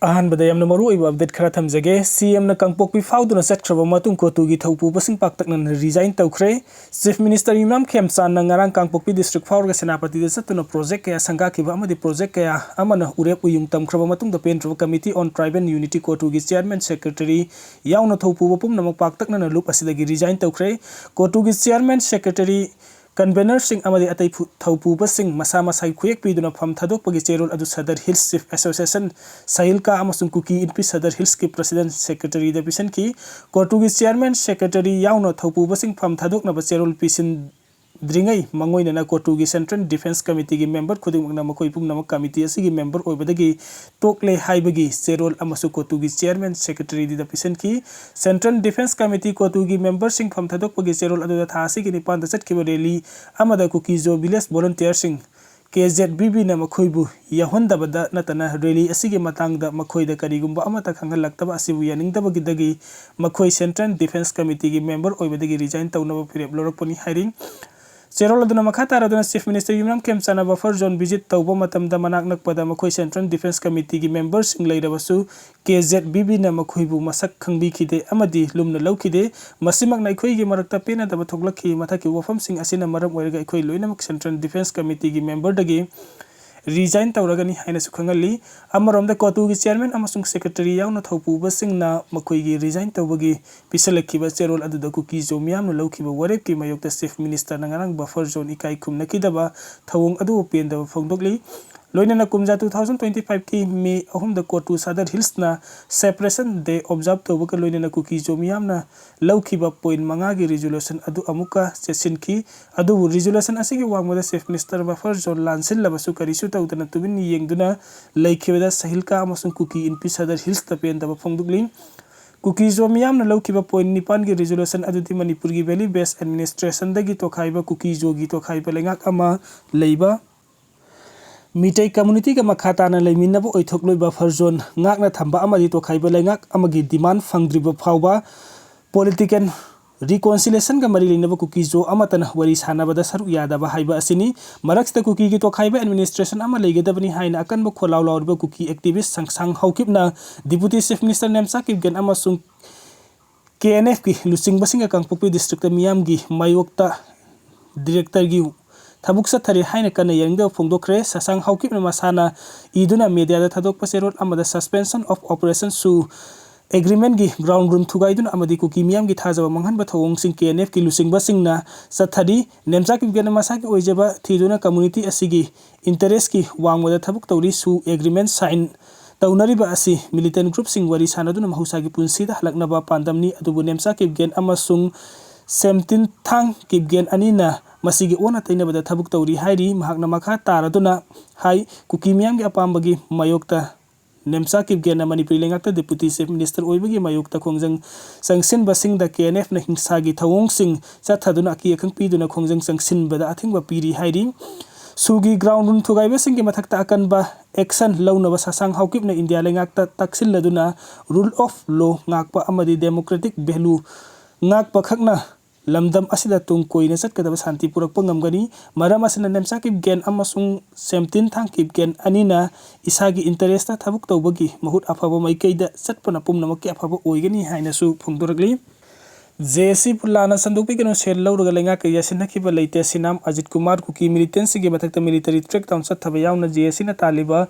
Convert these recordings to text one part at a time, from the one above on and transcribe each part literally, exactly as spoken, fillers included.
ꯑꯍꯥꯟꯕꯗ ꯌꯥꯝꯅ ꯃꯔꯨ ꯑꯣꯏꯕ ꯑꯞꯗꯦꯠ ꯈꯔ ꯊꯝꯖꯒꯦ꯫ ꯁꯤ ꯑꯦꯝꯅ ꯀꯥꯡꯄꯣꯛꯄꯤ ꯐꯥꯎꯗꯨꯅ ꯆꯠꯈ꯭ꯔꯕ ꯃꯇꯨꯡ ꯀꯣꯇꯨꯒꯤ ꯊꯧꯄꯨꯕꯁꯤꯡ ꯄꯥꯛꯇꯛꯅꯅ ꯔꯤꯖꯥꯏꯟ ꯇꯧꯈ꯭ꯔꯦ꯫ ꯆꯤꯐ ꯃꯤꯅꯤꯁꯇꯔ ꯌꯨꯝꯅꯥꯝ ꯈꯦꯝꯆꯥꯟꯅ ꯉꯔꯥꯡ ꯀꯥꯡꯄꯣꯛꯄꯤ ꯗꯤꯁꯇ꯭ꯔꯤꯛ ꯐꯥꯎꯔꯒ ꯁꯦꯅꯥꯄꯇꯤꯗ ꯆꯠꯇꯨꯅ ꯄ꯭ꯔꯣꯖꯦꯛ ꯀꯌꯥ ꯁꯪꯒꯥꯈꯤꯕ ꯑꯃꯗꯤ ꯄ꯭ꯔꯣꯖꯦꯛ ꯀꯌꯥ ꯑꯃꯅ ꯎꯔꯦꯞ ꯎꯌꯨꯡ ꯇꯝꯈ꯭ꯔꯕ ꯃꯇꯨꯡꯗ ꯄꯦꯟꯗ꯭ꯔꯕ ꯀꯃꯤꯇꯤ ꯑꯣꯟ ꯇ꯭ꯔꯥꯏꯕꯦꯜ ꯌꯨꯅꯤꯇꯤ ꯀꯣꯇꯨꯒꯤ ꯆꯤꯌꯥꯔꯃꯦꯟ, ꯁꯦꯀ꯭ꯔꯦꯇꯔꯤ ꯌꯥꯎꯅ ꯊꯧꯄꯨꯕ ꯄꯨꯝꯅꯃꯛ ꯄꯥꯛꯇꯛꯅꯅ ꯂꯨꯞ ꯑꯁꯤꯗꯒꯤ ꯔꯤꯖꯥꯏꯟ ꯇꯧꯈ꯭ꯔꯦ꯫ ꯀꯣꯇꯨꯒꯤ ꯆꯤꯌꯥꯔꯃꯦꯟ, ꯁꯦꯀ꯭ꯔꯦꯇꯔꯤ, ꯀꯟꯚꯦꯅꯔꯁꯤꯡ ꯑꯃꯗꯤ ꯑꯇꯩ ꯐꯨ-, ꯊꯧꯄꯨꯕꯁꯤꯡ ꯃꯁꯥ ꯃꯁꯥꯒꯤ ꯈꯨꯌꯦꯛ ꯄꯤꯗꯨꯅ ꯐꯝ ꯊꯥꯗꯣꯛꯄꯒꯤ ꯆꯦꯔꯣꯜ ꯑꯗꯨ ꯁꯗꯔ ꯍꯤꯜꯁ ꯆꯤꯐ ꯑꯦꯁꯣꯁꯤꯌꯦꯁꯟ ꯁꯍꯤꯜꯀꯥ ꯑꯃꯁꯨꯡ ꯀꯨꯀꯤ ꯏꯟꯄꯤ ꯁꯗꯔ ꯍꯤꯜꯁꯀꯤ ꯄ꯭ꯔꯁꯤꯗꯦꯟ ꯁꯦꯀ꯭ꯔꯦꯇꯔꯤꯗ ꯄꯤꯁꯤꯟꯈꯤ꯫ ꯀꯣꯇꯨꯒꯤ ꯆꯤꯌꯥꯔꯃꯦꯟ, ꯁꯦꯀ꯭ꯔꯦꯇꯔꯤ ꯌꯥꯎꯅ ꯊꯧꯄꯨꯕꯁꯤꯡ ꯐꯝ ꯊꯥꯗꯣꯛꯅꯕ ꯆꯦꯔꯣꯜ ꯄꯤꯁꯤꯟꯗ꯭ꯔꯤꯉꯩ ꯃꯉꯣꯏꯅꯅ ꯀꯣꯇꯨꯒꯤ ꯁꯦꯟꯇ꯭ꯔꯦꯜ ꯗꯤꯐꯦꯟꯁ ꯀꯃꯤꯇꯤꯒꯤ ꯃꯦꯝꯕꯔ ꯈꯨꯗꯤꯡꯃꯛꯅ ꯃꯈꯣꯏ ꯄꯨꯝꯅꯃꯛ ꯀꯃꯤꯇꯤ ꯑꯁꯤꯒꯤ ꯃꯦꯝꯕꯔ ꯑꯣꯏꯕꯗꯒꯤ ꯇꯣꯛꯂꯦ ꯍꯥꯏꯕꯒꯤ ꯆꯦꯔꯣꯜ ꯑꯃꯁꯨ ꯀꯣꯇꯨꯒꯤ ꯆꯤꯌꯥꯔꯃꯦꯟ, ꯁꯦꯀ꯭ꯔꯦꯇꯔꯤꯗ ꯄꯤꯁꯤꯟꯈꯤ꯫ ꯁꯦꯟꯇ꯭ꯔꯦꯜ ꯗꯤꯐꯦꯟꯁ ꯀꯃꯤꯇꯤ ꯀꯣꯇꯨꯒꯤ ꯃꯦꯝꯕꯔꯁꯤꯡ ꯐꯝ ꯊꯥꯗꯣꯛꯄꯒꯤ ꯆꯦꯔꯣꯜ ꯑꯗꯨꯗ ꯊꯥ ꯑꯁꯤꯒꯤ ꯅꯤꯄꯥꯟꯗ ꯆꯠꯈꯤꯕ ꯔꯦꯂꯤ ꯑꯃꯗ ꯀꯨꯀꯤꯖꯣ ꯚꯤꯂꯦꯖ ꯚꯣꯂꯨꯟꯇꯤꯌꯔꯁꯤꯡ, ꯀꯦ ꯖꯦꯠ ꯚꯤ ꯚꯤꯅ ꯃꯈꯣꯏꯕꯨ ꯌꯥꯎꯍꯟꯗꯕꯗ ꯅꯠꯇꯅ ꯔꯦꯂꯤ ꯑꯁꯤꯒꯤ ꯃꯇꯥꯡꯗ ꯃꯈꯣꯏꯗ ꯀꯔꯤꯒꯨꯝꯕ ꯑꯃꯠꯇ ꯈꯪꯍꯜꯂꯛꯇꯕ ꯑꯁꯤꯕꯨ ꯌꯥꯅꯤꯡꯗꯕꯒꯤꯗꯒꯤ ꯃꯈꯣꯏ ꯁꯦꯟꯇ꯭ꯔꯦꯜ ꯗꯤꯐꯦꯟꯁ ꯀꯃꯤꯇꯤꯒꯤ ꯃꯦꯝꯕꯔ ꯑꯣꯏꯕꯗꯒꯤ ꯔꯤꯖꯥꯏꯟ ꯇꯧꯅꯕ ꯐꯤꯔꯦꯞ ꯂꯧꯔꯛꯄꯅꯤ ꯍꯥꯏꯔꯤ꯫ ꯆꯦꯔꯣꯜ ꯑꯗꯨꯅ ꯃꯈꯥ ꯇꯥꯔꯗꯨꯅ ꯆꯤꯐ ꯃꯤꯅꯤꯁꯇꯔ ꯌꯨꯝꯅꯥꯝ ꯈꯦꯝꯆꯥꯟꯅ ꯕꯐꯔ ꯖꯣꯟ ꯚꯤꯖꯤꯠ ꯇꯧꯕ ꯃꯇꯝꯗ ꯃꯅꯥꯛ ꯅꯛꯄꯗ ꯃꯈꯣꯏ ꯁꯦꯟꯇ꯭ꯔꯦꯜ ꯗꯤꯐꯦꯟꯁ ꯀꯃꯤꯇꯤꯒꯤ ꯃꯦꯝꯕꯔꯁꯤꯡ ꯂꯩꯔꯕꯁꯨ ꯀꯦ ꯖꯦꯠ ꯚꯤ ꯚꯤꯅ ꯃꯈꯣꯏꯕꯨ ꯃꯁꯛ ꯈꯪꯕꯤꯈꯤꯗꯦ ꯑꯃꯗꯤ ꯂꯨꯝꯅ ꯂꯧꯈꯤꯗꯦ꯫ ꯃꯁꯤꯃꯛꯅ ꯑꯩꯈꯣꯏꯒꯤ ꯃꯔꯛꯇ ꯄꯦꯟꯅꯗꯕ ꯊꯣꯛꯂꯛꯈꯤ꯫ ꯃꯊꯛꯀꯤ ꯋꯥꯐꯝꯁꯤꯡ ꯑꯁꯤꯅ ꯃꯔꯝ ꯑꯣꯏꯔꯒ ꯑꯩꯈꯣꯏ ꯂꯣꯏꯅꯃꯛ ꯁꯦꯟꯇ꯭ꯔꯦꯜ ꯗꯤꯐꯦꯟꯁ ꯀꯃꯤꯇꯤꯒꯤ ꯃꯦꯝꯕꯔꯗꯒꯤ ꯔꯤꯖꯥꯏꯟ ꯇꯧꯔꯒꯅꯤ ꯍꯥꯏꯅꯁꯨ ꯈꯪꯍꯜꯂꯤ꯫ ꯑꯃꯔꯣꯝꯗ ꯀꯣꯇꯨꯒꯤ ꯆꯤꯌꯥꯔꯃꯦꯟ ꯑꯃꯁꯨꯡ ꯁꯦꯀ꯭ꯔꯦꯇꯔꯤ ꯌꯥꯎꯅ ꯊꯧꯄꯨꯕꯁꯤꯡꯅ ꯃꯈꯣꯏꯒꯤ ꯔꯤꯖꯥꯏꯟ ꯇꯧꯕꯒꯤ ꯄꯤꯁꯜꯂꯛꯈꯤꯕ ꯆꯦꯔꯣꯜ ꯑꯗꯨꯗ ꯀꯨꯀꯤꯖꯣ ꯃꯤꯌꯥꯝꯅ ꯂꯧꯈꯤꯕ ꯋꯥꯔꯦꯞꯀꯤ ꯃꯥꯌꯣꯛꯇ ꯆꯤꯐ ꯃꯤꯅꯤꯁꯇꯔꯅ ꯉꯔꯥꯡ ꯕꯐꯔ ꯖꯣꯟ ꯏꯀꯥꯏ ꯈꯨꯝꯅꯈꯤꯗꯕ ꯊꯧꯑꯣꯡ ꯑꯗꯨꯕꯨ ꯄꯦꯟꯗꯕ ꯐꯣꯡꯗꯣꯛꯂꯤ꯫ ꯂꯣꯏꯅꯅ ꯀꯨꯝꯖꯥ two thousand twenty five ꯀꯤ ꯃꯦ ꯑꯍꯨꯝꯗ ꯀꯣꯇꯨ ꯁꯥꯗꯔ ꯍꯤꯜꯁꯅ ꯁꯦꯄꯔꯦꯁꯟ ꯗꯦ ꯑꯣꯕꯖꯥꯔꯕ ꯇꯧꯕꯒ ꯂꯣꯏꯅꯅ ꯀꯨꯀꯤꯖꯣ ꯃꯤꯌꯥꯝꯅ ꯂꯧꯈꯤꯕ ꯄꯣꯏꯟ ꯃꯉꯥꯒꯤ ꯔꯤꯖꯣꯂꯨꯁꯟ ꯑꯗꯨ ꯑꯃꯨꯛꯀ ꯆꯦꯠꯁꯤꯟꯈꯤ꯫ ꯑꯗꯨꯕꯨ ꯔꯤꯖꯣꯂꯨꯁꯟ ꯑꯁꯤꯒꯤ ꯋꯥꯡꯃꯗ ꯆꯤꯐ ꯃꯤꯅꯤꯁꯇꯔ ꯕꯐꯔ ꯖꯣꯟ ꯂꯥꯟꯁꯤꯜꯂꯕꯁꯨ ꯀꯔꯤꯁꯨ ꯇꯧꯗꯅ ꯇꯨꯃꯤꯟ ꯌꯦꯡꯗꯨꯅ ꯂꯩꯈꯤꯕꯗ ꯁꯍꯤꯜꯀꯥ ꯑꯃꯁꯨꯡ ꯀꯨꯀꯤ ꯏꯟꯄꯤ ꯁꯗꯔ ꯍꯤꯜꯁꯇ ꯄꯦꯟꯗꯕ ꯐꯣꯡꯗꯣꯛꯂꯤ꯫ ꯀꯨꯀꯤꯖꯣ ꯃꯤꯌꯥꯝꯅ ꯂꯧꯈꯤꯕ ꯄꯣꯏꯟ ꯅꯤꯄꯥꯟꯒꯤ ꯔꯤꯖꯣꯂꯨꯁꯟ ꯑꯗꯨꯗꯤ ꯃꯅꯤꯄꯨꯔꯒꯤ ꯚꯦꯂꯤ ꯕꯦꯁ ꯑꯦꯗꯃꯤꯅꯤꯁꯇ꯭ꯔꯦꯁꯟꯗꯒꯤ ꯇꯣꯈꯥꯏꯕ ꯀꯨꯀꯤꯖꯣꯒꯤ ꯇꯣꯈꯥꯏꯕ ꯂꯩꯉꯥꯛ ꯑꯃ ꯂꯩꯕ, ꯃꯤꯇꯩ ꯀꯝꯃꯨꯅꯤꯇꯤꯒ ꯃꯈꯥ ꯇꯥꯅ ꯂꯩꯃꯤꯟꯅꯕ ꯑꯣꯏꯊꯣꯛꯂꯣꯏꯕ ꯕꯐꯔ ꯖꯣꯟ ꯉꯥꯛꯅ ꯊꯝꯕ ꯑꯃꯗꯤ ꯇꯣꯈꯥꯏꯕ ꯂꯩꯉꯥꯛ ꯑꯃꯒꯤ ꯗꯤꯃꯥꯟ ꯐꯪꯗ꯭ꯔꯤꯕ ꯐꯥꯎꯕ ꯄꯣꯂꯤꯇꯤꯀꯦꯜ ꯔꯤꯀꯣꯟꯁꯤꯂꯦꯁꯟꯒ ꯃꯔꯤ ꯂꯩꯅꯕ ꯀꯨꯀꯤꯖꯣ ꯑꯃꯠꯇꯅ ꯋꯥꯔꯤ ꯁꯥꯟꯅꯕꯗ ꯁꯔꯨꯛ ꯌꯥꯗꯕ ꯍꯥꯏꯕ ꯑꯁꯤꯅꯤ꯫ ꯃꯔꯛꯁꯤꯗ ꯀꯨꯀꯤꯒꯤ ꯇꯣꯈꯥꯏꯕ ꯑꯦꯗꯃꯤꯅꯤꯁꯇ꯭ꯔꯦꯁꯟ ꯑꯃ ꯂꯩꯒꯗꯕꯅꯤ ꯍꯥꯏꯅ ꯑꯀꯟꯕ ꯈꯣꯜꯂꯥꯎ ꯂꯥꯎꯔꯤꯕ ꯀꯨꯀꯤ ꯑꯦꯛꯇꯤꯚꯤꯁ ꯁꯪꯁꯥꯡ ꯍꯥꯎꯀꯤꯞꯅ deputy chief minister Nemcha Kipgen ꯑꯃꯁꯨꯡ ꯀꯦ ꯑꯦꯟ ꯑꯦꯐꯀꯤ ꯂꯨꯆꯤꯡꯕꯁꯤꯡꯒ ꯀꯥꯡꯄꯣꯛꯄꯤ ꯗꯤꯁꯇ꯭ꯔꯤꯛꯇ ꯃꯤꯌꯥꯝꯒꯤ ꯃꯥꯌꯣꯛꯇ ꯗꯤꯔꯦꯛꯇꯔꯒꯤ ꯊꯕꯛ ꯆꯠꯊꯔꯦ ꯍꯥꯏꯅ ꯀꯟꯅ ꯌꯥꯅꯤꯡꯗꯕ ꯐꯣꯡꯗꯣꯛꯈ꯭ꯔꯦ꯫ ꯁꯁꯥꯡ ꯍꯥꯎꯀꯤꯞꯅ ꯃꯁꯥꯅ ꯏꯗꯨꯅ ꯃꯦꯗꯤꯌꯥꯗ ꯊꯥꯗꯣꯛꯄ ꯆꯦꯔꯣꯜ ꯑꯃꯗ suspension of operation ꯁꯨ ꯑꯦꯒ꯭ꯔꯤꯃꯦꯟꯒꯤ ꯒ꯭ꯔꯥꯎꯟ ꯔꯨꯜ ꯊꯨꯒꯥꯏꯗꯨꯅ ꯑꯃꯗꯤ ꯀꯨꯀꯤ ꯃꯤꯌꯥꯝꯒꯤ ꯊꯥꯖꯕ ꯃꯥꯡꯍꯟꯕ ꯊꯧꯑꯣꯡꯁꯤꯡ ꯀꯦ ꯑꯦꯟ ꯑꯦꯐꯀꯤ ꯂꯨꯆꯤꯡꯕꯁꯤꯡꯅ ꯆꯠꯊꯔꯤ꯫ ꯅꯦꯝꯆꯥ ꯀꯤꯞꯒꯦꯟꯅ ꯃꯁꯥꯒꯤ ꯑꯣꯏꯖꯕ ꯊꯤꯗꯨꯅ ꯀꯝꯃꯨꯅꯤꯇꯤ ꯑꯁꯤꯒꯤ ꯏꯟꯇꯔꯦꯁꯀꯤ ꯋꯥꯡꯃꯗ ꯊꯕꯛ ꯇꯧꯔꯤ꯫ ꯁꯨ ꯑꯦꯒ꯭ꯔꯤꯃꯦꯟ ꯁꯥꯏꯟ ꯇꯧꯅꯔꯤꯕ ꯑꯁꯤ ꯃꯤꯂꯤꯇꯦꯟ ꯒ꯭ꯔꯨꯞꯁꯤꯡ ꯋꯥꯔꯤ ꯁꯥꯟꯅꯗꯨꯅ ꯃꯍꯧꯁꯥꯒꯤ ꯄꯨꯟꯁꯤꯗ ꯍꯜꯂꯛꯅꯕ ꯄꯥꯟꯗꯝꯅꯤ꯫ ꯑꯗꯨꯕꯨ ꯅꯦꯝꯆꯥ ꯀꯤꯞꯒꯦꯟ ꯑꯃꯁꯨꯡ ꯁꯦꯝꯇꯤꯟ ꯊꯥꯡ ꯀꯤꯞꯒꯦꯟ ꯑꯅꯤꯅ ꯃꯁꯤꯒꯤ ꯑꯣꯟꯅ ꯇꯩꯅꯕꯗ ꯊꯕꯛ ꯇꯧꯔꯤ ꯍꯥꯏꯔꯤ꯫ ꯃꯍꯥꯛꯅ ꯃꯈꯥ ꯇꯥꯔꯗꯨꯅ ꯍꯥꯏ, ꯀꯨꯀꯤ ꯃꯤꯌꯥꯝꯒꯤ ꯑꯄꯥꯝꯕꯒꯤ ꯃꯥꯌꯣꯛꯇ Nemcha ꯀꯤꯞꯒꯦꯟꯅ Manipuri ꯂꯩꯉꯥꯛꯇ deputy chief minister ꯑꯣꯏꯕꯒꯤ ꯃꯥꯌꯣꯛꯇ ꯈꯣꯡꯖꯪ ꯆꯪꯁꯤꯟꯕꯁꯤꯡꯗ ꯀꯦ ꯑꯦꯟ ꯑꯦꯐꯅ ꯍꯤꯡꯁꯥꯒꯤ ꯊꯧꯑꯣꯡꯁꯤꯡ ꯆꯠꯊꯗꯨꯅ ꯑꯀꯤ ꯑꯈꯪ ꯄꯤꯗꯨꯅ ꯈꯣꯡꯖꯪ ꯆꯪꯁꯤꯟꯕꯗ ꯑꯊꯤꯡꯕ ꯄꯤꯔꯤ ꯍꯥꯏꯔꯤ꯫ ꯁꯨꯒꯤ ꯒ꯭ꯔꯥꯎꯟ ꯔꯨꯜ ꯊꯨꯒꯥꯏꯕꯁꯤꯡꯒꯤ ꯃꯊꯛꯇ ꯑꯀꯟꯕ ꯑꯦꯛꯁꯟ ꯂꯧꯅꯕ ꯁꯁꯥꯡ ꯍꯥꯎꯀꯤꯞꯅ ꯏꯟꯗꯤꯌꯥ ꯂꯩꯉꯥꯛꯇ ꯇꯛꯁꯤꯜꯂꯗꯨꯅ ꯔꯨꯜ ꯑꯣꯐ ꯂꯣ ꯉꯥꯛꯄ ꯑꯃꯗꯤ ꯗꯦꯃꯣꯀ꯭ꯔꯦꯇꯤꯛ ꯚꯦꯂꯨ ꯉꯥꯛꯄ ꯈꯛꯅ ꯂꯝꯗꯝ ꯑꯁꯤꯗ ꯇꯨꯡ ꯀꯣꯏꯅ ꯆꯠꯀꯗꯕ ꯁꯥꯟꯇꯤ ꯄꯨꯔꯛꯄ ꯉꯝꯒꯅꯤ꯫ ꯃꯔꯝ ꯑꯁꯤꯅ ꯅꯦꯝꯆꯥ ꯀꯤꯞꯒꯦꯟ ꯑꯃꯁꯨꯡ ꯁꯦꯝꯇꯤꯟ ꯊꯥꯡ ꯀꯤꯞꯒꯦꯟ ꯑꯅꯤꯅ ꯏꯁꯥꯒꯤ ꯏꯟꯇꯔꯦꯁꯇ ꯊꯕꯛ ꯇꯧꯕꯒꯤ ꯃꯍꯨꯠ ꯑꯐꯕ ꯃꯥꯏꯀꯩꯗ ꯆꯠꯄꯅ ꯄꯨꯝꯅꯃꯛꯀꯤ ꯑꯐꯕ ꯑꯣꯏꯒꯅꯤ ꯍꯥꯏꯅꯁꯨ ꯐꯣꯡꯗꯣꯔꯛꯂꯤ꯫ ꯖꯦ ꯑꯦꯁ ꯁꯤꯕꯨ ꯂꯥꯟꯅ ꯁꯟꯗꯣꯛꯄꯤꯒꯅꯨ, ꯁꯦꯜ ꯂꯧꯔꯒ ꯂꯩꯉꯥꯛꯀ ꯌꯥꯁꯤꯟꯅꯈꯤꯕ ꯂꯩꯇꯦ꯫ ꯁꯤꯅꯥꯝ ꯑꯖꯤꯠ ꯀꯨꯃꯥꯔ ꯀꯨꯀꯤ ꯃꯤꯂꯤꯇꯦꯟꯁꯤꯡꯒꯤ ꯃꯊꯛꯇ ꯃꯤꯂꯤꯇꯔꯤ ꯇ꯭ꯔꯦꯛ ꯗꯥꯎꯟ ꯆꯠꯊꯕ ꯌꯥꯎꯅ ꯖꯦ ꯑꯦꯁ ꯁꯤꯅ ꯇꯥꯜꯂꯤꯕ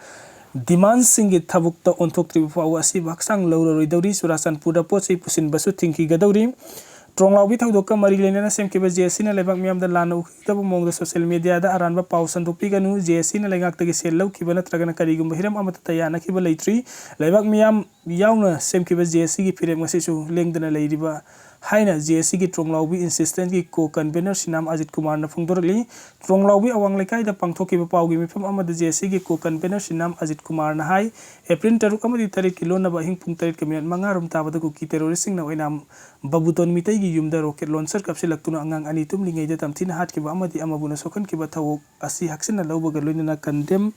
ꯗꯤꯃꯥꯟꯁꯤꯡꯒꯤ ꯊꯕꯛꯇ ꯑꯣꯟꯊꯣꯛꯇ꯭ꯔꯤꯕ ꯐꯥꯎꯕ ꯑꯁꯤꯕꯨ ꯍꯛꯆꯥꯡ ꯂꯧꯔꯔꯣꯏꯗꯧꯔꯤ꯫ ꯆꯨꯔꯥꯆꯥꯟꯄꯨꯔꯗ ꯄꯣꯠ ꯆꯩ ꯄꯨꯁꯤꯟꯕꯁꯨ ꯊꯤꯡꯈꯤꯒꯗꯧꯔꯤ꯫ ꯇ꯭ꯔꯣꯡꯂꯥꯎꯕꯤ ꯊꯧꯗꯣꯛꯀ ꯃꯔꯤ ꯂꯩꯅꯅ ꯁꯦꯝꯈꯤꯕ ꯖꯦ ꯑꯦꯁ ꯁꯤꯅ ꯂꯩꯕꯥꯛ ꯃꯤꯌꯥꯝꯗ ꯂꯥꯟꯅ ꯎꯈꯤꯗꯕ ꯃꯑꯣꯡꯗ ꯁꯣꯁꯤꯌꯦꯜ ꯃꯦꯗꯤꯌꯥꯗ ꯑꯔꯥꯟꯕ ꯄꯥꯎ ꯁꯟꯗꯣꯛꯄꯤꯒꯅꯨ꯫ ꯖꯦ ꯑꯦꯁ ꯁꯤꯅ ꯂꯩꯉꯥꯛꯇꯒꯤ ꯁꯦꯜ ꯂꯧꯈꯤꯕ ꯅꯠꯇ꯭ꯔꯒꯅ ꯀꯔꯤꯒꯨꯝꯕ ꯍꯤꯔꯝ ꯑꯃꯠꯇꯗ ꯌꯥꯅꯈꯤꯕ ꯂꯩꯇ꯭ꯔꯤ꯫ ꯂꯩꯕꯥꯛ ꯃꯤꯌꯥꯝ ꯌꯥꯎꯅ ꯁꯦꯝꯈꯤꯕ ꯖꯦ ꯑꯦꯁ ꯁꯤꯒꯤ ꯐꯤꯔꯦꯞ ꯉꯁꯤꯁꯨ ꯂꯦꯡꯗꯅ ꯂꯩꯔꯤꯕ ꯍꯥꯏꯅ ꯖꯦ ꯑꯦꯁ ꯁꯤꯒꯤ ꯇ꯭ꯔꯣꯡꯂꯥꯎꯕꯤ ꯏꯟꯁꯤꯁꯇꯦꯟꯁꯀꯤ ꯀꯣ ꯀꯟꯚꯦꯅꯔ ꯁꯤꯅꯥꯝ ꯑꯖꯤꯠ ꯀꯨꯃꯥꯔꯅ ꯐꯣꯡꯗꯣꯔꯛꯂꯤ꯫ ꯇ꯭ꯔꯣꯡꯂꯥꯎꯕꯤ ꯑꯋꯥꯡ ꯂꯩꯀꯥꯏꯗ ꯄꯥꯡꯊꯣꯛꯈꯤꯕ ꯄꯥꯎꯒꯤ ꯃꯤꯐꯝ ꯑꯃꯗ ꯖꯦ ꯑꯦꯁ ꯁꯤꯒꯤ ꯀꯣ ꯀꯟꯚꯦꯅꯔ ꯁꯤꯅꯥꯝ ꯑꯖꯤꯠ ꯀꯨꯃꯥꯔꯅ ꯍꯥꯏ, ꯑꯦꯄ꯭ꯔꯤꯜ ꯇꯔꯨꯛ ꯑꯃꯗꯤ ꯇꯔꯦꯠꯀꯤ ꯂꯣꯟꯅꯕ ꯑꯍꯤꯡ ꯄꯨꯡ ꯇꯔꯦꯠꯀ ꯃꯤꯅꯠ ꯃꯉꯥ ꯔꯣꯝ ꯇꯥꯕꯗ ꯀꯨꯀꯤ ꯇꯦꯔꯣꯔꯤꯁꯁꯤꯡꯅ ꯑꯣꯏꯅꯥꯝ ꯕꯕꯨꯇꯣꯟ ꯃꯤꯇꯩꯒꯤ ꯌꯨꯝꯗ ꯔꯣꯀꯦꯠ ꯂꯣꯟꯆꯔ ꯀꯥꯞꯁꯤꯜꯂꯛꯇꯨꯅ ꯑꯉꯥꯡ ꯑꯅꯤ ꯇꯨꯝꯂꯤꯉꯩꯗ ꯇꯝꯊꯤꯅ ꯍꯥꯠꯈꯤꯕ ꯑꯃꯗꯤ ꯑꯃꯕꯨꯅ ꯁꯣꯛꯍꯟꯈꯤꯕ ꯊꯧꯑꯣꯛ ꯑꯁꯤ ꯍꯛꯆꯤꯟꯅ ꯂꯧꯕꯒ ꯂꯣꯏꯅꯅ ꯀꯟꯗꯦꯝ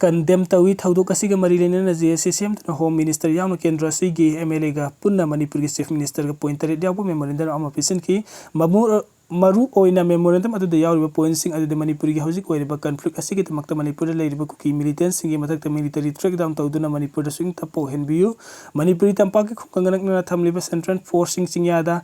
condemn ꯇꯧꯏ꯫ ꯊꯧꯗꯣꯛ ꯑꯁꯤꯒ ꯃꯔꯤ ꯂꯩꯅꯅ ꯖꯦ ꯑꯦꯁ ꯁꯤ ꯁꯦꯝꯗꯨꯅ Home Minister ꯌꯥꯎꯅ ꯀꯦꯟꯗ꯭ꯔ ꯑꯁꯤꯒꯤ ꯑꯦꯝ ꯑꯦꯜ ꯑꯦꯒ ꯄꯨꯟꯅ ꯃꯅꯤꯄꯨꯔꯒꯤ Chief Minister ꯒ point ꯇꯔꯦꯠ ꯌꯥꯎꯕ memorandum ꯑꯃ ꯄꯤꯁꯤꯟꯈꯤ꯫ ꯃꯃꯨ-, ꯃꯔꯨ ꯑꯣꯏꯅ memorandum ꯑꯗꯨꯗ ꯌꯥꯎꯔꯤꯕ point ꯁꯤꯡ ꯑꯗꯨꯗꯤ ꯃꯅꯤꯄꯨꯔꯒꯤ ꯍꯧꯖꯤꯛ ꯑꯣꯏꯔꯤꯕ conflict ꯑꯁꯤꯒꯤꯗꯃꯛꯇ ꯃꯅꯤꯄꯨꯔꯗ ꯂꯩꯔꯤꯕ ꯀꯨꯀꯤ militant ꯁꯤꯡꯒꯤ ꯃꯊꯛꯇ military crackdown ꯇꯧꯗꯨꯅ ꯃꯅꯤꯄꯨꯔꯗ ꯁꯨꯛꯅꯤꯡ ꯇꯞꯄ ꯑꯣꯏꯍꯟꯕꯤꯌꯨ꯫ ꯃꯅꯤꯄꯨꯔꯤ ꯇꯝꯄꯥꯛꯀꯤ ꯈꯨꯡꯒꯪ ꯅꯛꯅꯅ ꯊꯝꯂꯤꯕ central force ꯁꯤꯡ ꯆꯤꯡꯌꯥꯗ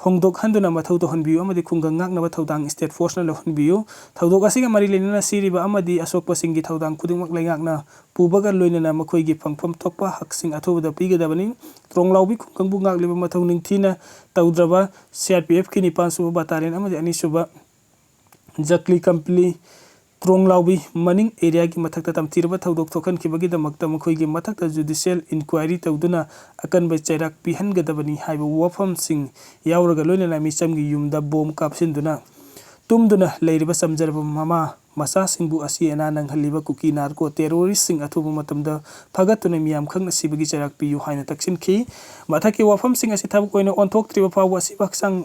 ꯍꯣꯡꯗꯣꯛꯍꯟꯗꯨꯅ ꯃꯊꯧ ꯇꯧꯍꯟꯕꯤꯌꯨ ꯑꯃꯗꯤ ꯈꯨꯡꯒꯪ ꯉꯥꯛꯅꯕ ꯊꯧꯗꯥꯡ state force ꯅ ꯂꯧꯍꯟꯕꯤꯌꯨ꯫ ꯊꯧꯗꯣꯛ ꯑꯁꯤꯒ ꯃꯔꯤ ꯂꯩꯅꯅ ꯁꯤꯔꯤꯕ ꯑꯃꯗꯤ ꯑꯁꯣꯛꯄꯁꯤꯡꯒꯤ ꯊꯧꯗꯥꯡ ꯈꯨꯗꯤꯡꯃꯛ ꯂꯩꯉꯥꯛꯅ ꯄꯨꯕꯒ ꯂꯣꯏꯅꯅ ꯃꯈꯣꯏꯒꯤ ꯐꯪꯐꯝ ꯊꯣꯛꯄ ꯍꯛꯁꯤꯡ ꯑꯊꯨꯕꯗ ꯄꯤꯒꯗꯕꯅꯤ꯫ ꯇ꯭ꯔꯣꯡꯂꯥꯎꯕꯤ ꯈꯨꯡꯒꯪꯕꯨ ꯉꯥꯛꯂꯤꯕ ꯃꯊꯧ ꯅꯤꯡꯊꯤꯅ ꯇꯧꯗ꯭ꯔꯕ ꯁꯤ ꯑꯥꯔ ꯄꯤ ꯑꯦꯐ ꯀꯤ ꯅꯤꯄꯥꯟ ꯁꯨꯕ battalion ꯑꯃꯗꯤ ꯑꯅꯤ ꯁꯨꯕ ꯖꯀ꯭ꯂꯤ ꯀꯝꯄꯂꯤ ꯇ꯭ꯔꯣꯡꯂꯥꯎꯕꯤ ꯃꯅꯤꯡ area ꯒꯤ ꯃꯊꯛꯇ ꯇꯝꯊꯤꯔꯕ ꯊꯧꯗꯣꯛ ꯊꯣꯛꯍꯟꯈꯤꯕꯒꯤꯗꯃꯛꯇ ꯃꯈꯣꯏꯒꯤ ꯃꯊꯛꯇ judicial inquiry ꯇꯧꯗꯨꯅ ꯑꯀꯟꯕ ꯆꯩꯔꯥꯛ ꯄꯤꯍꯟꯒꯗꯕꯅꯤ ꯍꯥꯏꯕ ꯋꯥꯐꯝꯁꯤꯡ ꯌꯥꯎꯔꯒ ꯂꯣꯏꯅꯅ ꯃꯤꯆꯝꯒꯤ ꯌꯨꯝꯗ bomb ꯀꯥꯞꯁꯤꯟꯗꯨꯅ ꯇꯨꯝꯗꯨꯅ ꯂꯩꯔꯤꯕ ꯆꯝꯖꯔꯕ ꯃꯃꯥ ꯃꯆꯥꯁꯤꯡꯕꯨ ꯑꯁꯤ ꯑꯅꯥ ꯅꯪꯍꯜꯂꯤꯕ ꯀꯨꯀꯤ narco terrorist ꯁꯤꯡ ꯑꯊꯨꯕ ꯃꯇꯝꯗ ꯐꯒꯠꯇꯨꯅ ꯃꯤꯌꯥꯝ ꯈꯪꯅ ꯁꯤꯕꯒꯤ ꯆꯩꯔꯥꯛ ꯄꯤꯌꯨ ꯍꯥꯏꯅ ꯇꯛꯁꯤꯟꯈꯤ꯫ ꯃꯊꯛꯀꯤ ꯋꯥꯐꯝꯁꯤꯡ ꯑꯁꯤ ꯊꯕꯛ ꯑꯣꯏꯅ ꯑꯣꯟꯊꯣꯛꯇ꯭ꯔꯤꯕ ꯐꯥꯎꯕ ꯑꯁꯤꯕ ꯍꯛꯆꯥꯡ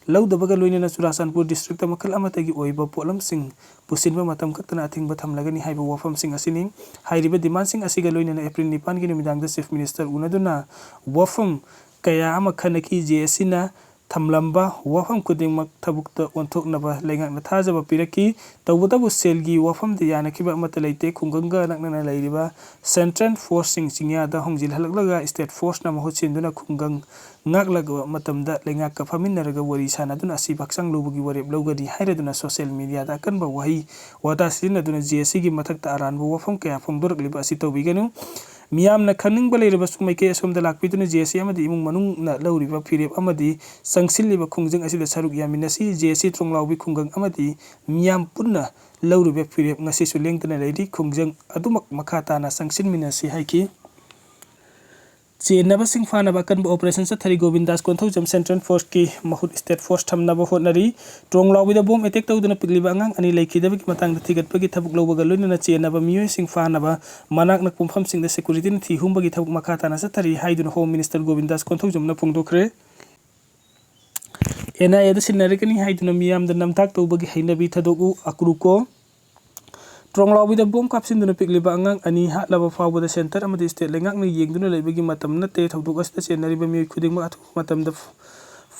ꯂꯧꯗꯕꯒ ꯂꯣꯏꯅꯅ ꯆꯨꯔꯥꯆꯥꯟꯄꯨꯔ district ꯇ ꯃꯈꯜ ꯑꯃꯠꯇꯒꯤ ꯑꯣꯏꯕ ꯄꯣꯠꯂꯝꯁꯤꯡ ꯄꯨꯁꯤꯟꯕ ꯃꯇꯝ ꯈꯛꯇꯅ ꯑꯊꯤꯡꯕ ꯊꯝꯂꯒꯅꯤ ꯍꯥꯏꯕ ꯋꯥꯐꯝꯁꯤꯡ ꯑꯁꯤꯅꯤ꯫ ꯍꯥꯏꯔꯤꯕ demand ꯁꯤꯡ ꯑꯁꯤꯒ ꯂꯣꯏꯅꯅ April ꯅꯤꯄꯥꯟꯒꯤ ꯅꯨꯃꯤꯗꯥꯡꯗ Chief Minister ꯎꯅꯗꯨꯅ ꯋꯥꯐꯝ ꯀꯌꯥ ꯑꯃ ꯈꯟꯅꯈꯤ꯫ ꯖꯦ ꯑꯦꯁ ꯁꯤ ꯅ ꯊꯝꯂꯝꯕ ꯋꯥꯐꯝ ꯈꯨꯗꯤꯡꯃꯛ ꯊꯕꯛꯇ ꯑꯣꯟꯊꯣꯛꯅꯕ ꯂꯩꯉꯥꯛꯅ ꯊꯥꯖꯕ ꯄꯤꯔꯛꯈꯤ꯫ ꯇꯧꯕꯇꯕꯨ ꯁꯦꯜꯒꯤ ꯋꯥꯐꯝꯗ ꯌꯥꯅꯈꯤꯕ ꯑꯃꯠꯇ ꯂꯩꯇꯦ꯫ ꯈꯨꯡꯒꯪꯒ ꯅꯛꯅꯅ ꯂꯩꯔꯤꯕ central force ꯁꯤꯡ ꯆꯤꯡꯌꯥꯗ ꯍꯣꯡꯖꯤꯜꯍꯜꯂꯛꯂꯒ state force ꯅ ꯃꯍꯨꯠ ꯁꯤꯟꯗꯨꯅ ꯈꯨꯡꯒꯪ ꯉꯥꯛꯂꯛꯄ ꯃꯇꯝꯗ ꯂꯩꯉꯥꯛꯀ ꯐꯝꯃꯤꯟꯅꯔꯒ ꯋꯥꯔꯤ ꯁꯥꯟꯅꯗꯨꯅ ꯑꯁꯤꯕ ꯍꯛꯆꯥꯡ ꯂꯧꯕꯒꯤ ꯋꯥꯔꯦꯞ ꯂꯧꯒꯅꯤ ꯍꯥꯏꯔꯗꯨꯅ social media ꯗ ꯑꯀꯟꯕ ꯋꯥꯍꯩ ꯋꯥꯇꯥ ꯁꯤꯖꯤꯟꯅꯗꯨꯅ ꯖꯦ ꯑꯦꯁ ꯁꯤ ꯒꯤ ꯃꯊꯛꯇ ꯑꯔꯥꯟꯕ ꯋꯥꯐꯝ ꯀꯌꯥ ꯐꯣꯡꯗꯣꯔꯛꯂꯤꯕ ꯑꯁꯤ ꯇꯧꯕꯤꯒꯅꯨ꯫ ꯃꯤꯌꯥꯝꯅ ꯈꯪꯅꯤꯡꯕ ꯂꯩꯔꯕꯁꯨ ꯃꯥꯏꯀꯩ ꯑꯁꯣꯝꯗ ꯂꯥꯛꯄꯤꯗꯨꯅ ꯖꯦ ꯑꯦꯁ ꯁꯤ ꯑꯃꯗꯤ ꯏꯃꯨꯡ ꯃꯅꯨꯡꯅ ꯂꯧꯔꯤꯕ ꯐꯤꯔꯦꯞ ꯑꯃꯗꯤ ꯆꯪꯁꯤꯜꯂꯤꯕ ꯈꯣꯡꯖꯪ ꯑꯁꯤꯗ ꯁꯔꯨꯛ ꯌꯥꯃꯤꯟꯅꯁꯤ꯫ ꯖꯦ ꯑꯦꯁ ꯁꯤ ꯇ꯭ꯔꯣꯡꯂꯥꯎꯕꯤ ꯈꯨꯡꯒꯪ ꯑꯃꯗꯤ ꯃꯤꯌꯥꯝ ꯄꯨꯟꯅ ꯂꯧꯔꯤꯕ ꯐꯤꯔꯦꯞ ꯉꯁꯤꯁꯨ ꯂꯦꯡꯗꯅ ꯂꯩꯔꯤ꯫ ꯈꯣꯡꯖꯪ ꯑꯗꯨꯃꯛ ꯃꯈꯥ ꯇꯥꯅ ꯆꯪꯁꯤꯟꯃꯤꯟꯅꯁꯤ ꯍꯥꯏꯈꯤ꯫ ꯆꯦꯟꯅꯕꯁꯤꯡ ꯐꯥꯅꯕ ꯑꯀꯟꯕ operation ꯆꯠꯊꯔꯤ꯫ ꯒꯣꯕꯤꯟꯗꯥꯁ ꯀꯣꯟꯊꯧꯖꯝ central force ꯀꯤ ꯃꯍꯨꯠ state force ꯊꯝꯅꯕ ꯍꯣꯠꯅꯔꯤ꯫ ꯇ꯭ꯔꯣꯡꯂꯥꯎꯕꯤꯗ bomb attack ꯇꯧꯗꯨꯅ ꯄꯤꯛꯂꯤꯕ ꯑꯉꯥꯡ ꯑꯅꯤ ꯂꯩꯈꯤꯗꯕꯒꯤ ꯃꯇꯥꯡꯗ ꯊꯤꯒꯠꯄꯒꯤ ꯊꯕꯛ ꯂꯧꯕꯒ ꯂꯣꯏꯅꯅ ꯆꯦꯟꯅꯕ ꯃꯤꯑꯣꯏꯁꯤꯡ ꯐꯥꯅꯕ ꯃꯅꯥꯛ ꯅꯛꯄ ꯃꯐꯝꯁꯤꯡꯗ security ꯅ ꯊꯤ ꯍꯨꯝꯕꯒꯤ ꯊꯕꯛ ꯃꯈꯥ ꯇꯥꯅ ꯆꯠꯊꯔꯤ ꯍꯥꯏꯗꯨꯅ Home Minister ꯒꯣꯕꯤꯟꯗꯥꯁ ꯀꯣꯟꯊꯧꯖꯝꯅ ꯐꯣꯡꯗꯣꯛꯈ꯭ꯔꯦ꯫ ꯑꯦꯟ ꯑꯥꯏ ꯑꯦ ꯗ ꯁꯤꯟꯅꯔꯒꯅꯤ ꯍꯥꯏꯗꯨꯅ ꯃꯤꯌꯥꯝꯗ ꯅꯝꯊꯥꯛ ꯇꯧꯕꯒꯤ ꯍꯩꯅꯕꯤ ꯊꯥꯗꯣꯛꯎ꯫ ꯑꯀ꯭ꯔꯨꯀꯣ ꯇ꯭ꯔꯣꯡꯂꯥꯎꯕꯤꯗ ꯕꯣꯝ ꯀꯥꯞꯁꯤꯟꯗꯨꯅ ꯄꯤꯛꯂꯤꯕ ꯑꯉꯥꯡ ꯑꯅꯤ ꯍꯥꯠꯂꯕ ꯐꯥꯎꯕꯗ ꯁꯦꯟꯇꯔ ꯑꯃꯗꯤ ꯁ꯭ꯇꯦꯠ ꯂꯩꯉꯥꯛꯅ ꯌꯦꯡꯗꯨꯅ ꯂꯩꯕꯒꯤ ꯃꯇꯝ ꯅꯠꯇꯦ꯫ ꯊꯧꯗꯣꯛ ꯑꯁꯤꯗ ꯆꯦꯟꯅꯔꯤꯕ ꯃꯤꯑꯣꯏ ꯈꯨꯗꯤꯡꯃꯛ ꯑꯊꯨꯕ ꯃꯇꯝꯗ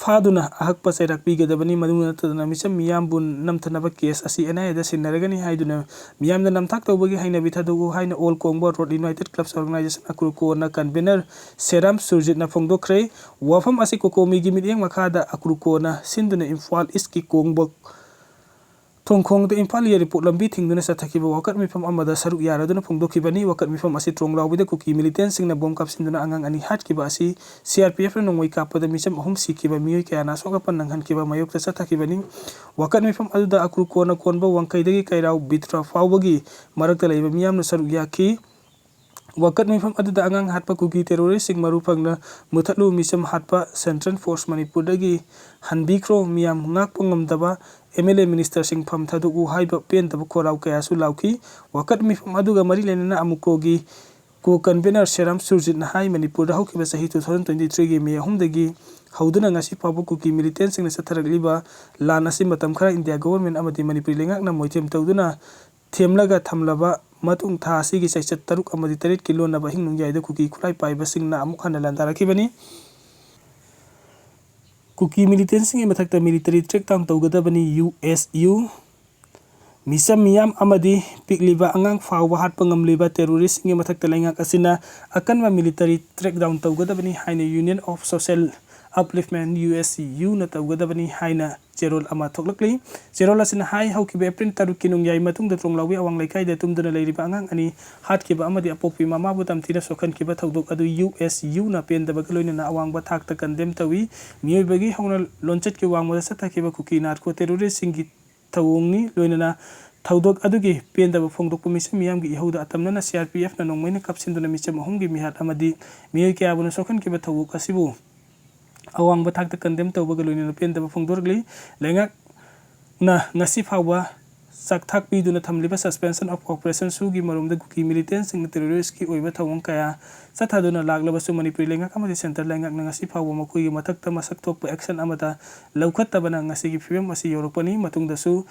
ꯐꯥꯗꯨꯅ ꯑꯍꯛꯄ ꯆꯩꯔꯥꯛ ꯄꯤꯒꯗꯕꯅꯤ꯫ ꯃꯗꯨ ꯅꯠꯇꯗꯅ ꯃꯤꯆꯝ ꯃꯤꯌꯥꯝꯕꯨ ꯅꯝꯊꯅꯕ ꯀꯦꯁ ꯑꯁꯤ ꯑꯦꯟ ꯑꯥꯏ ꯑꯦꯗ ꯁꯤꯟꯅꯔꯒꯅꯤ ꯍꯥꯏꯗꯨꯅ ꯃꯤꯌꯥꯝꯗ ꯅꯝꯊꯥꯛ ꯇꯧꯕꯒꯤ ꯍꯩꯅꯕꯤ ꯊꯥꯗꯣꯛꯎ ꯍꯥꯏꯅ All Kongbwa Road United Clubs Organization, ꯑꯀ꯭ꯔꯨꯀꯣꯅ ꯀꯟꯚꯦꯅꯔ ꯁꯦꯔꯥꯝ ꯁꯨꯔꯖꯤꯠꯅ ꯐꯣꯡꯗꯣꯛꯈ꯭ꯔꯦ꯫ ꯋꯥꯐꯝ ꯑꯁꯤ ꯀꯣꯀꯣꯃꯤꯒꯤ ꯃꯤꯠꯌꯦꯡ ꯃꯈꯥꯗ ꯑꯀ꯭ꯔꯨꯀꯣꯅ ꯁꯤꯟꯗꯨꯅ ꯏꯝꯐꯥꯜ ꯏꯁꯀꯤ ꯀꯣꯡꯕ ꯊꯣꯡꯈꯣꯡꯗ ꯏꯝꯐꯥꯜ ꯌꯥꯏꯔꯤꯄꯣꯛ ꯂꯝꯕꯤ ꯊꯤꯡꯗꯨꯅ ꯆꯠꯊꯈꯤꯕ ꯋꯥꯀꯠ ꯃꯤꯐꯝ ꯑꯃꯗ ꯁꯔꯨꯛ ꯌꯥꯔꯗꯨꯅ ꯐꯣꯡꯗꯣꯛꯈꯤꯕꯅꯤ꯫ ꯋꯥꯀꯠ ꯃꯤꯐꯝ ꯑꯁꯤ ꯇ꯭ꯔꯣꯡꯂꯥꯎꯕꯤꯗ ꯀꯨꯀꯤ ꯃꯤꯂꯤꯇꯦꯟꯁꯤꯡꯅ ꯕꯣꯝ ꯀꯥꯞꯁꯤꯟꯗꯨꯅ ꯑꯉꯥꯡ ꯑꯅꯤ ꯍꯥꯠꯈꯤꯕ ꯑꯁꯤ ꯁꯤ ꯑꯥꯔ ꯄꯤ ꯑꯦꯐꯅ ꯅꯣꯡꯃꯩ ꯀꯥꯞꯄꯗ ꯃꯤꯆꯝ ꯑꯍꯨꯝ ꯁꯤꯈꯤꯕ, ꯃꯤꯑꯣꯏ ꯀꯌꯥꯅ ꯑꯁꯣꯛ ꯑꯄꯟ ꯅꯪꯍꯟꯈꯤꯕ ꯃꯥꯌꯣꯛꯇ ꯆꯠꯊꯈꯤꯕꯅꯤ꯫ ꯋꯥꯀꯠ ꯃꯤꯐꯝ ꯑꯗꯨꯗ ꯑꯀ꯭ꯔꯨꯀꯣꯅ ꯀꯣꯟꯕ ꯋꯥꯡꯈꯩꯗꯒꯤ ꯀꯩꯔꯥꯎ ꯕꯤꯇ꯭ꯔꯥ ꯐꯥꯎꯕꯒꯤ ꯃꯔꯛꯇ ꯂꯩꯕ ꯃꯤꯌꯥꯝꯅ ꯁꯔꯨꯛ ꯌꯥꯈꯤ꯫ ꯋꯥꯀꯠ ꯃꯤꯐꯝ ꯑꯗꯨꯗ ꯑꯉꯥꯡ ꯍꯥꯠꯄ ꯀꯨꯀꯤ ꯇꯦꯔꯣꯔꯤꯁꯁꯤꯡ ꯃꯔꯨ ꯐꯪꯅ ꯃꯨꯊꯠꯂꯨ, ꯃꯤꯆꯝ ꯍꯥꯠꯄ ꯁꯦꯟꯇ꯭ꯔꯦꯜ ꯐꯣꯔꯁ ꯃꯅꯤꯄꯨꯔꯗꯒꯤ ꯍꯟꯕꯤꯈ꯭ꯔꯣ, ꯃꯤꯌꯥꯝ ꯉꯥꯛꯄ ꯉꯝꯗꯕ ꯑꯦꯝ ꯑꯦꯜ ꯑꯦ ꯃꯤꯅꯤꯁꯇꯔꯁꯤꯡ ꯐꯝ ꯊꯥꯗꯣꯛꯎ ꯍꯥꯏꯕ ꯄꯦꯟꯗꯕ ꯈꯣꯜꯂꯥꯎ ꯀꯌꯥꯁꯨ ꯂꯥꯎꯈꯤ꯫ ꯋꯥꯀꯠ ꯃꯤꯐꯝ ꯑꯗꯨꯒ ꯃꯔꯤ ꯂꯩꯅꯅ ꯑꯃꯨꯀꯣꯒꯤ ꯀꯣ ꯀꯟꯚꯦꯅꯔ ꯁꯦꯔꯥꯝ ꯁꯨꯔꯖꯤꯠꯅ ꯍꯥꯏ, ꯃꯅꯤꯄꯨꯔꯗ ꯍꯧꯈꯤꯕ ꯆꯍꯤ two thousand twenty threeꯒꯤ ꯃꯦ ꯑꯍꯨꯝꯗꯒꯤ ꯍꯧꯗꯨꯅ ꯉꯁꯤ ꯐꯥꯎꯕ ꯀꯨꯀꯤ ꯃꯤꯂꯤꯇꯦꯟꯁꯤꯡꯅ ꯆꯠꯊꯔꯛꯂꯤꯕ ꯂꯥꯟ ꯑꯁꯤ ꯃꯇꯝ ꯈꯔ ꯏꯟꯗꯤꯌꯥ ꯒꯣꯚꯔꯟꯃꯦꯟꯠ ꯑꯃꯗꯤ ꯃꯅꯤꯄꯨꯔꯤ ꯂꯩꯉꯥꯛꯅ ꯃꯣꯏꯊꯦꯝ ꯇꯧꯗꯨꯅ ꯊꯦꯝꯂꯒ ꯊꯝꯂꯕ ꯃꯇꯨꯡ, ꯊꯥ ꯑꯁꯤꯒꯤ ꯆꯩꯆꯠ ꯇꯔꯨꯛ ꯑꯃꯗꯤ ꯇꯔꯦꯠꯀꯤ ꯂꯣꯟꯅꯕ ꯑꯍꯤꯡ ꯅꯣꯡꯌꯥꯏꯗ ꯀꯨꯀꯤ ꯈꯨꯠꯂꯥꯏ ꯄꯥꯏꯕꯁꯤꯡꯅ ꯑꯃꯨꯛ ꯍꯟꯅ ꯂꯥꯟꯗꯥꯔꯛꯈꯤꯕꯅꯤ꯫ ꯀꯨꯀꯤ ꯃꯤꯂꯤꯇꯦꯟꯁꯤꯡꯒꯤ ꯃꯊꯛꯇ ꯃꯤꯂꯤꯇꯔꯤ ꯀ꯭ꯔꯦꯛꯗꯥꯎꯟ ꯇꯧꯒꯗꯕꯅꯤ, ꯌꯨ ꯑꯦꯁ ꯌꯨ꯫ ꯃꯤꯆꯝ ꯃꯤꯌꯥꯝ ꯑꯃꯗꯤ ꯄꯤꯛꯂꯤꯕ ꯑꯉꯥꯡ ꯐꯥꯎꯕ ꯍꯥꯠꯄ ꯉꯝꯂꯤꯕ ꯇꯦꯔꯣꯔꯤꯁꯁꯤꯡꯒꯤ ꯃꯊꯛꯇ ꯂꯩꯉꯥꯛ ꯑꯁꯤꯅ ꯑꯀꯟꯕ ꯃꯤꯂꯤꯇꯔꯤ ꯀ꯭ꯔꯦꯛꯗꯥꯎꯟ ꯇꯧꯒꯗꯕꯅꯤ ꯍꯥꯏꯅ Union of Social Upliftment, U S ꯌꯨꯅ ꯇꯧꯒꯗꯕꯅꯤ ꯍꯥꯏꯅ ꯆꯦꯔꯣꯜ ꯑꯃ ꯊꯣꯛꯂꯛꯂꯤ꯫ ꯆꯦꯔꯣꯜ ꯑꯁꯤꯅ ꯍꯥꯏ, ꯍꯧꯈꯤꯕ ꯑꯦꯄ꯭ꯔꯤꯜ ꯇꯔꯨꯛꯀꯤ ꯅꯣꯡꯌꯥꯏ ꯃꯇꯨꯡꯗ ꯇ꯭ꯔꯣꯡꯂꯥꯎꯕꯤ ꯑꯋꯥꯡ ꯂꯩꯀꯥꯏꯗ ꯇꯨꯝꯗꯨꯅ ꯂꯩꯔꯤꯕ ꯑꯉꯥꯡ ꯑꯅꯤ ꯍꯥꯠꯈꯤꯕ ꯑꯃꯗꯤ ꯑꯄꯣꯛꯄꯤ ꯃꯃꯥꯕꯨ ꯇꯝꯊꯤꯅ ꯁꯣꯛꯍꯟꯈꯤꯕ ꯊꯧꯗꯣꯛ ꯑꯗꯨ ꯌꯨ ꯑꯦꯁ ꯌꯨꯅ ꯄꯦꯟꯗꯕꯒ ꯂꯣꯏꯅꯅ ꯑꯋꯥꯡꯕ ꯊꯥꯛꯇ ꯀꯟꯗꯦꯝ ꯇꯧꯏ꯫ ꯃꯤꯑꯣꯏꯕꯒꯤ ꯍꯧꯅ ꯂꯣꯟꯆꯠꯀꯤ ꯋꯥꯡꯃꯗ ꯆꯠꯊꯈꯤꯕ ꯀꯨꯀꯤ ꯅꯥꯔꯀꯣ ꯇꯦꯔꯣꯔꯤꯁꯁꯤꯡꯒꯤ ꯊꯧꯑꯣꯡꯅꯤ꯫ ꯂꯣꯏꯅꯅ ꯊꯧꯗꯣꯛ ꯑꯗꯨꯒꯤ ꯄꯦꯟꯗꯕ ꯐꯣꯡꯗꯣꯛꯄ ꯃꯤꯆꯝ ꯃꯤꯌꯥꯝꯒꯤ ꯏꯍꯧꯗ ꯑꯇꯝꯅꯅ ꯁꯤ ꯑꯥꯔ ꯄꯤ ꯑꯦꯐꯅ ꯅꯣꯡꯃꯩꯅ ꯀꯥꯞꯁꯤꯟꯗꯨꯅ ꯃꯤꯆꯝ ꯑꯍꯨꯝꯒꯤ ꯃꯤꯍꯥꯠ ꯑꯃꯗꯤ ꯃꯤꯑꯣꯏ ꯀꯌꯥꯕꯨꯅ ꯁꯣꯛꯍꯟꯈꯤꯕ ꯊꯧꯗꯣꯛ ꯑꯁꯤꯕꯨ ꯑꯋꯥꯡꯕ ꯊꯥꯛꯇ ꯀꯟꯗꯦꯝ ꯇꯧꯕꯒ ꯂꯣꯏꯅꯅ ꯄꯦꯟꯗꯕ ꯐꯣꯡꯗꯣꯔꯛꯂꯤ꯫ ꯂꯩꯉꯥꯛꯅ ꯉꯁꯤ ꯐꯥꯎꯕ ꯆꯥꯛꯊꯥꯛ ꯄꯤꯗꯨꯅ ꯊꯝꯂꯤꯕ Suspension of Operation ꯁꯨꯒꯤ ꯃꯔꯨꯝꯗ ꯀꯨꯀꯤ ꯃꯤꯂꯤꯇꯦꯟꯁꯤꯡꯅ ꯇꯦꯔꯣꯔꯤꯁꯀꯤ ꯑꯣꯏꯕ ꯊꯧꯑꯣꯡ ꯀꯌꯥ ꯆꯠꯊꯗꯨꯅ ꯂꯥꯛꯂꯕꯁꯨ, ꯃꯅꯤꯄꯨꯔꯤ ꯂꯩꯉꯥꯛ ꯑꯃꯗꯤ ꯁꯦꯟꯇꯔ ꯂꯩꯉꯥꯛꯅ ꯉꯁꯤ ꯐꯥꯎꯕ ꯃꯈꯣꯏꯒꯤ ꯃꯊꯛꯇ ꯃꯁꯛ ꯊꯣꯛꯄ ꯑꯦꯛꯁꯟ ꯑꯃꯠꯇ ꯂꯧꯈꯠꯇꯕꯅ ꯉꯁꯤꯒꯤ ꯐꯤꯕꯝ ꯑꯁꯤ ꯌꯧꯔꯛꯄꯅꯤ꯫ ꯃꯇꯨꯡꯗꯁꯨ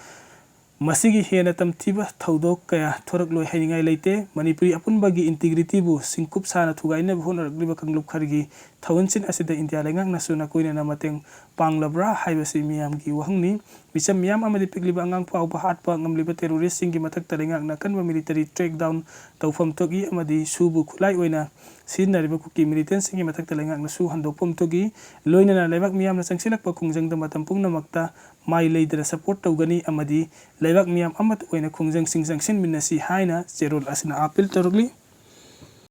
ꯃꯁꯤꯒꯤ ꯍꯦꯟꯅ ꯇꯝꯊꯤꯕ ꯊꯧꯗꯣꯛ ꯀꯌꯥ ꯊꯣꯔꯛꯂꯣꯏ ꯍꯥꯏꯅꯤꯡꯉꯥꯏ ꯂꯩꯇꯦ꯫ ꯃꯅꯤꯄꯨꯔꯤ ꯑꯄꯨꯟꯕꯒꯤ integrityꯕꯨ ꯁꯤꯡꯀꯨꯞ ꯁꯥꯅ ꯊꯨꯒꯥꯏꯅꯕ ꯍꯣꯠꯅꯔꯛꯂꯤꯕ ꯀꯥꯡꯂꯨꯞ ꯈꯔꯒꯤ ꯊꯧꯑꯣꯟꯁꯤꯟ ꯑꯁꯤꯗ ꯏꯟꯗꯤꯌꯥ ꯂꯩꯉꯥꯛꯅꯁꯨ ꯅꯀꯣꯏꯅꯅ ꯃꯇꯦꯡ ꯄꯥꯡꯂꯕ꯭ꯔꯥ ꯍꯥꯏꯕꯁꯤ ꯃꯤꯌꯥꯝꯒꯤ ꯋꯥꯍꯪꯅꯤ꯫ ꯃꯤꯆꯝ ꯃꯤꯌꯥꯝ ꯑꯃꯗꯤ ꯄꯤꯛꯂꯤꯕ ꯑꯉꯥꯡ ꯐꯥꯎꯕ ꯍꯥꯠꯄ ꯉꯝꯂꯤꯕ terroristꯁꯤꯡꯒꯤ ꯃꯊꯛꯇ ꯂꯩꯉꯥꯛꯅ ꯑꯀꯟꯕ military crackdown ꯇꯧꯐꯝ ꯊꯣꯛꯏ ꯑꯃꯗꯤ ꯁꯨꯕꯨ ꯈꯨꯠꯂꯥꯏ ꯑꯣꯏꯅ ꯁꯤꯖꯤꯟꯅꯔꯤꯕ ꯀꯨꯀꯤ militantꯁꯤꯡꯒꯤ ꯃꯊꯛꯇ ꯂꯩꯉꯥꯛꯅꯁꯨ ꯍꯟꯗꯣꯛꯐꯝ ꯊꯣꯛꯏ꯫ ꯂꯣꯏꯅꯅ ꯂꯩꯕꯥꯛ ꯃꯤꯌꯥꯝꯅ ꯆꯪꯁꯤꯜꯂꯛꯄ ꯈꯣꯡꯖꯪꯗ ꯃꯇꯝ ꯄꯨꯝꯅꯃꯛꯇ ꯃꯥꯏ ꯂꯩꯗꯅ support ꯇꯧꯒꯅꯤ ꯑꯃꯗꯤ ꯂꯩꯕꯥꯛ ꯃꯤꯌꯥꯝ ꯑꯃꯠꯇ ꯑꯣꯏꯅ ꯈꯣꯡꯖꯪꯁꯤꯡ ꯆꯪꯁꯤꯟꯃꯤꯟꯅꯁꯤ ꯍꯥꯏꯅ ꯆꯦꯔꯣꯜ ꯑꯁꯤꯅ appeal ꯇꯧꯔꯛꯂꯤ꯫